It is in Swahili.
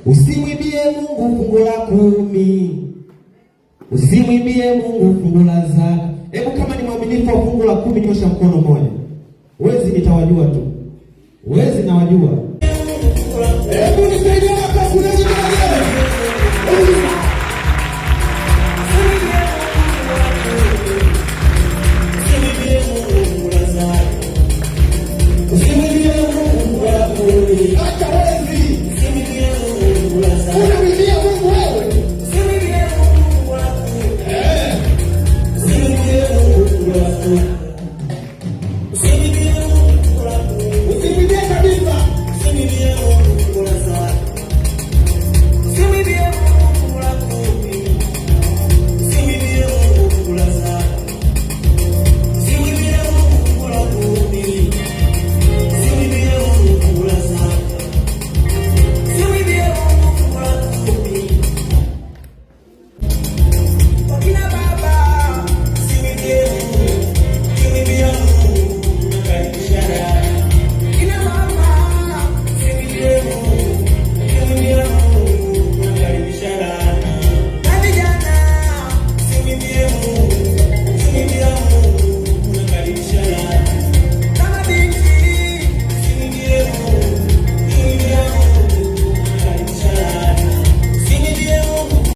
Usimwibie Mungu fungu la 10, usimwibie Mungu fungu la zaka. Hebu kama ni mwaminifu wa fungu la 10, nyosha mkono mmoja. Wezi nitawajua tu, wezi nawajua. Hebu nisaidie hapa, kuna Acha wezi.